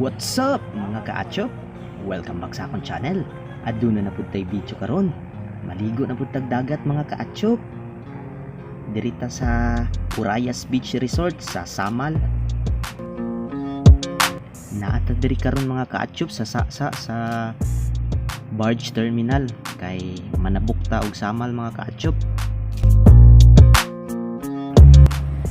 What's up, mga kaachop? Welcome back sa akong channel. Aduna na pud tay video karon. Maligo na pud tag dagat, mga kaachop. Dirita sa Urayas Beach Resort sa Samal. Naa ta diri karon, mga kaachop, sa barge terminal kay manabok ta og Samal, mga kaachop.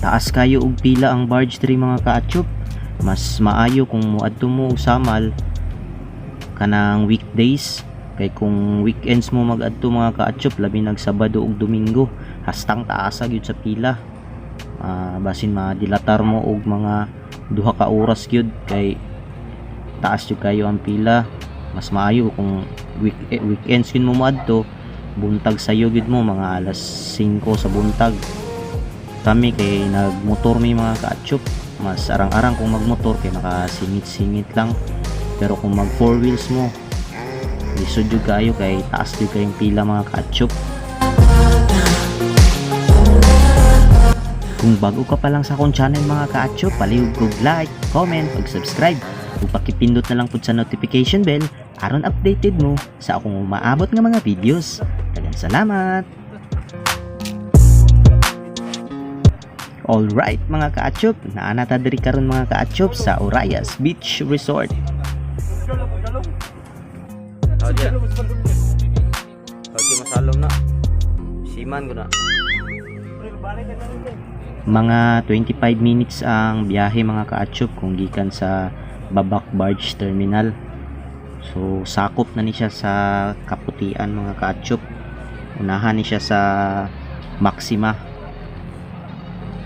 Taas kayo og pila ang barge diri, mga kaachop. Mas maayo kung moadto mo og Samal kanang weekdays kay kung weekends mo magadto, mga kaachop, labi nag Sabado ug Domingo, hastang taasa gyud sa pila. Basin madilatar mo og mga 2 ka oras gyud kay taas gyud kayo ang pila. Mas maayo kung weekends yun mo moadto, buntag sayo gyud mo, mga alas 5 sa buntag. Kami kay nagmotor mi, mga kaachop. Mas arang-arang kung magmotor kay makasingit-singit lang, pero kung mag four wheels mo, lisod jud kayo kay taas jud kayong pila, mga kaachop. Kung bago ka pa lang sa akong channel, mga kaachop, palihog kog like, comment ug subscribe ug pakipindot na lang pud sa notification bell aron updated mo sa akong umaabot nga mga videos. Daghang salamat. Alright, mga kaachop, naa na ta diri karon, mga kaachop, sa Urayas Beach Resort. Oh, dia. Okay, masalom na. Siman ko na. Mga 25 minutes ang biyahe, mga kaachop, kung gikan sa Babak Barge Terminal. So sakop na ni siya sa Kaputian, mga kaachop. Unahan ni siya sa Maxima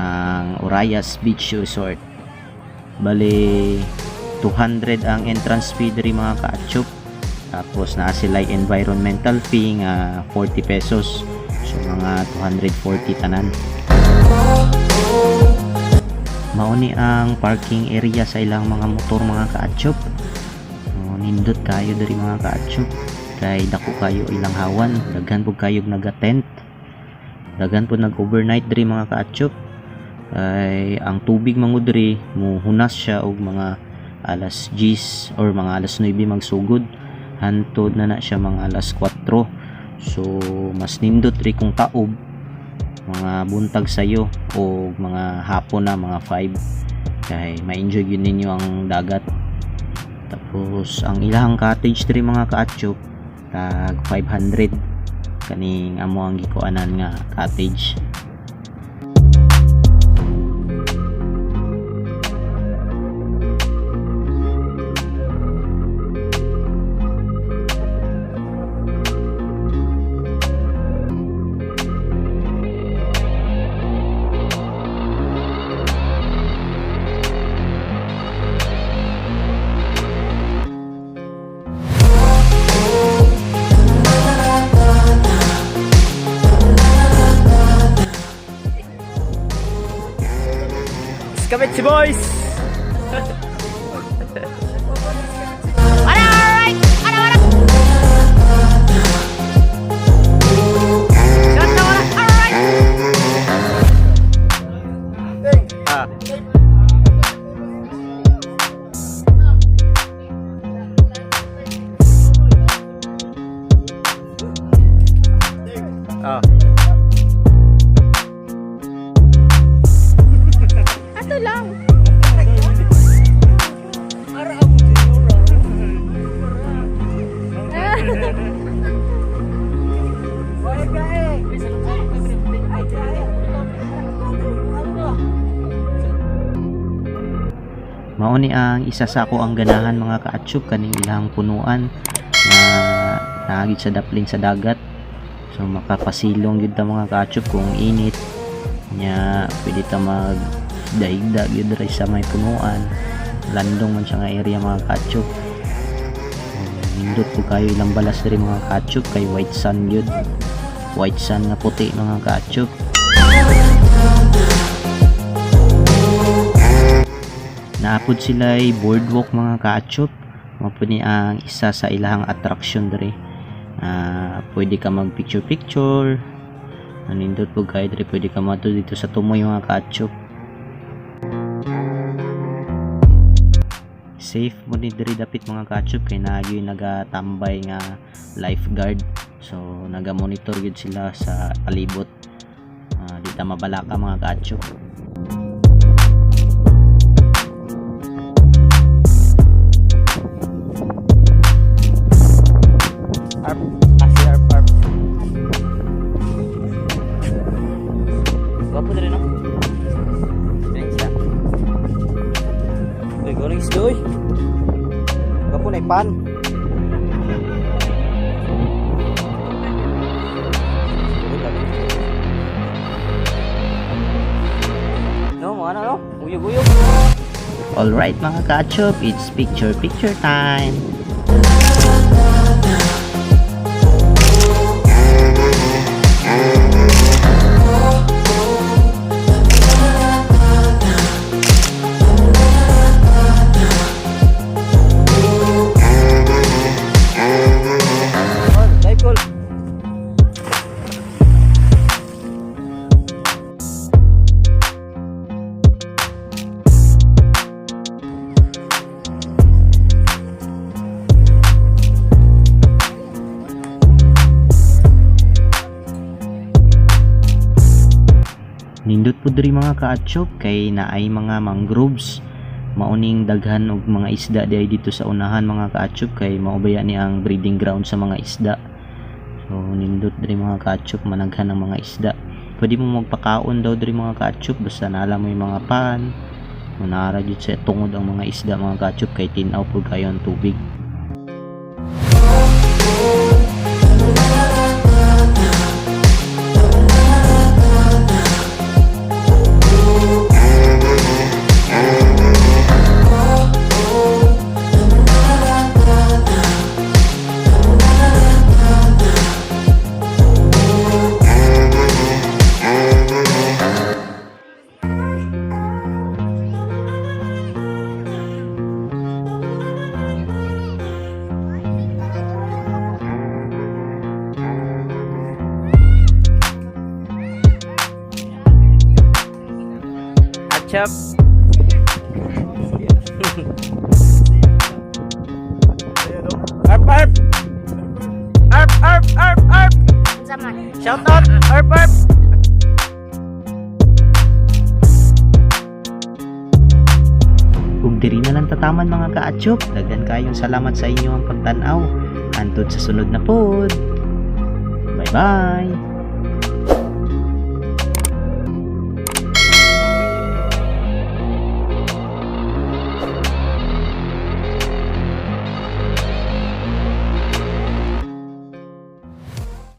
ang Urayas Beach Resort. Bali 200 ang entrance fee diri, mga kaachop. Tapos naa sila environmental fee nga 40 pesos. So mga 240 tanan. Mao ni ang parking area sa ilang mga motor, mga kaachop. Oh, nindot kayo diri, mga kaachop, kay dako kayo ilang hawan. Daghan pud kayo naga-tent. Daghan pud nag-overnight diri, mga kaachop. Kay ang tubig man diri muhunas siya og mga alas 10 or mga alas 9 magsugod. Hantod na na siya mga alas 4. So mas nindot ri kung taob mga buntag sayo o mga hapon na, mga 5, kay ma-enjoy yun ninyo ang dagat. Tapos ang ilahang cottage diri, mga kaachop, tag 500 kaning amo ang gikuanan nga cottage. Escabeche boys! Ah. Ah. Ato lang. Mao ni ang isa sa ako ang ganahan, mga kaatsyop, kaning ilang punuan na naagit sa daplin sa dagat. So makapasilong gyud ta, mga kaatsyop, kung init nya, pwede ta mag daigda gyud diri sa may punuan. Landong man siya nga area, mga kaatsyop. Nindot po kayo ilang balas diri, mga kaatsyop, kay white sand gyud, white sand nga puti, mga kaatsyop. Naapod sila ay boardwalk, mga kaatsyop. Mao ni ang isa sa ilahang attraction diri. Ah, pwede ka mag picture picture. Nindot po kayo diri, pwede ka mato dito sa tumoy, mga kaatsyop. Safe mo ni diri dapit, mga kaatsyop, kay naa gyud nagatambay nga lifeguard. So naga-monitor gyud sila sa palibot. Ah, di ta mabalaka, mga kaatsyop. Arp. Ah, si Arp, Arp. Gwapo diri, no? Dili sila. Uy, goreng isda, uy. Gwapo na ipan. No, mga ano, no? Uyog-uyog. Alright, mga kaatsyop, it's picture picture time. Oh, dive goal. Nindot po diri, mga kaatsyop, kay naay mga mangroves. Mauning daghan og mga isda di dito sa unahan, mga kaatsyop, kay maubaya ni ang breeding ground sa mga isda. So nindot diri, mga kaatsyop, managhan ang mga isda. Pwede mo magpakaon daw diri, mga kaatsyop, basta naala mo yung mga pan. Manara jud sa tungod ang mga isda, mga kaatsyop, kay tin-aw pud kayo ang tubig. Atchap. Arp, arp. Arp, arp, arp, arp. Zaman. Shout out, arp, arp. Ug diri na lang tataman, mga kaatsyop. Daghan kayong salamat sa inyo ang pagtan-aw. Hantod sa sunod na pod. Bye bye.